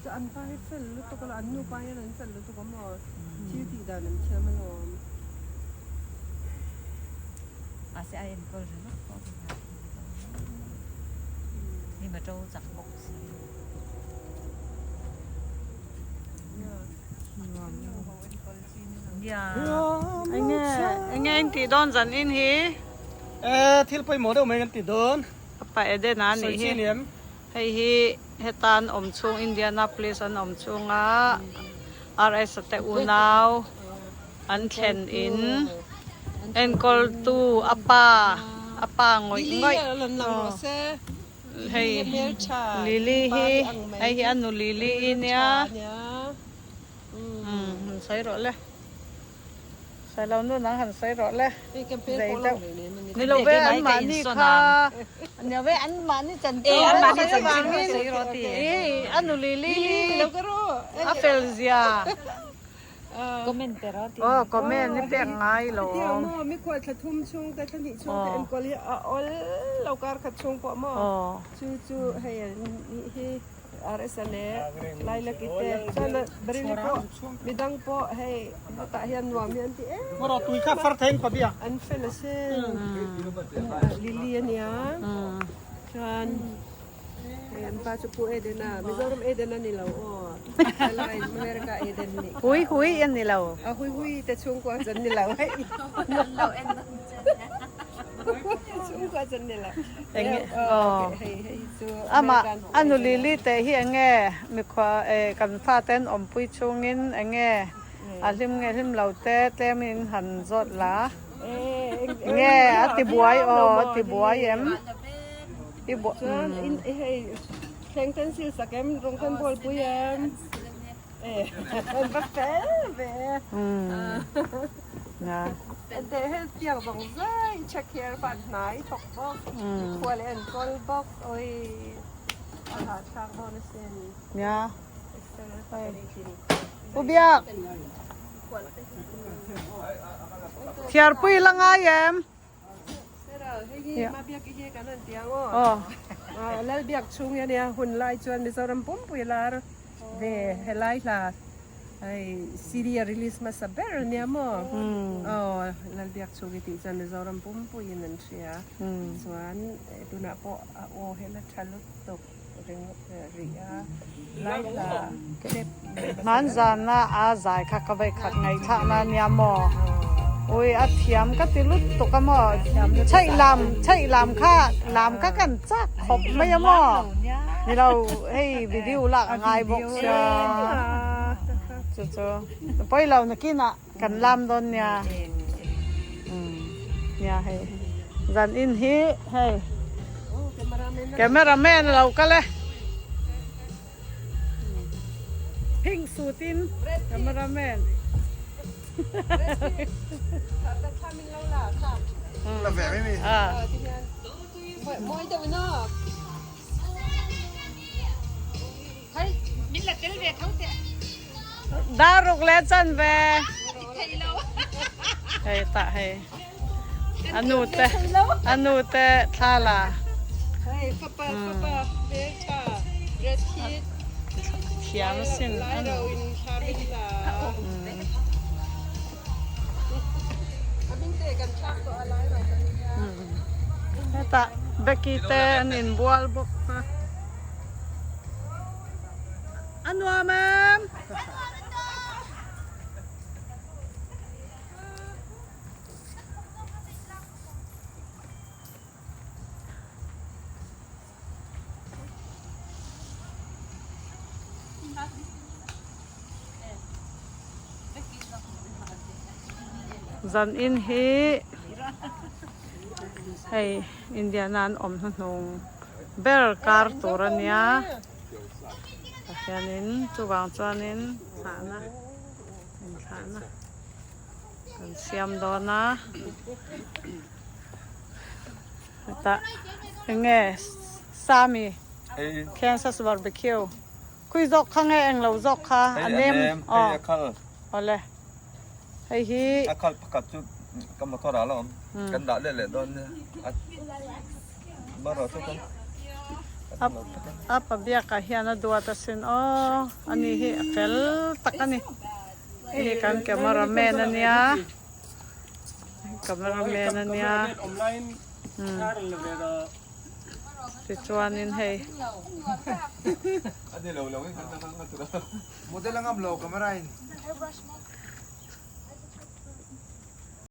Chu an pa hi fel lutuk a, an nupa hian an fel lutuk a maw? Thil tih dan an thiam alawm. Mahse a enkawl ringawt pawh hi hna thil ni lo. Hnim a to chak bawk si. Enge enge in tih dawn zan in hi? E thil pawimawh deuh mai kan ti dawn. Apa Eden a nih hi. Hei hi heta an awm chhung Indianapolis an awm chhunga RS a te unau an thlen in enkawltu a pa a pa ngawih ngawih hei Lily hi hei hi a nu Lily i nia umm sawi rawh le. Sailo nu nang han sawi rawh le. Zei deuh. Ni lo ve an mahni kha. Ni ve an mahni chanchin an sawi avangin i a nu Lily hi a fel zia. Comment pe rawh ti. Aw comment i pek ngai lo. Hetiang maw mikhual thla thum chhung te thla hnih chhung te enkawl hi a awl lo kar khat chhung pawh maw chu chu hei hi. RS a leh Lailaki te chuan Baryli pawh midang pawh hei hetah hian nuam hi an ti em an fel a sin Lily a nia chuan hei an pa chu Pu Eden a Mizoram Eden a ni lo aw helai America Eden nih kha Hui hui a ni lo a hui hui te chhungkua chu an ni lo hei chhungkua chu an ni lo Enge aw amah a nu Lily teh hi enge mikhua eh kan fate an awmpui chungin enge a hlim nge hlim lo te tlem in han zawt la enge a ti buai aw a ti buai em i buai chuan in hei thleng pencil sak em rawng kan bawl pui em eh va fel ve Teh hel piang zawng zai check here van hnai thawk bawk khua leh enkawl bawk oi a hahthlak dawn asin. Nia. U Biak. Thiarpui la ngai em? Sera hei hi ma biak i hi kan han ti ang aw. Lal biak chhung hi ania hun lai chuan Mizoram pumpui lar ve helai hla. Hei CD a release hmasa ber ania maw? Aw Lalbiak chhung i tih chuan Mizoram pumpuiin an hria. Chuan tunah pawh a aw hian a tha lutuk ringawt rih a lai hla tep Hmanzana a zai kha ka vei khat ngaihthlakna ania maw? Ui a thiam ka ti lutuk a maw? Chheih lam chheih lam kha lam kha kan chak khawp mai a maw? Ni lo hei video lak a ngai bawk sia chu chu pawi lo nakinah kan lam dawn nia nia hei zan in hi hei cameraman a lo kal e pink suit in cameraman Dar ruk le chan ve. Hei tah hei. Anu te anu te thla la. Hei fapa fapa hmel tha red hit. Thiam sin. Lai ro in thla min la. Hetah Becky te an inbual bawk a. A nuam em? Zan in hi hei Indiana an awm hnuhnung ber kar tur a nia tah hianin chuvang chuanin thlahna inthlahna kan siam dawn a. Hetah enge Sami Kansas barbecue khui zawk kha nge englo zawk kha a nem aw awle hei hi a khal pakhat chu ka motor ah la awm kan dah leh leh dawn nia a marawh chu kan. A pa biakah hian a duat asin aw ani hi a fel tak a ni hei kan camera man a nia camera man a nia tichuanin hei.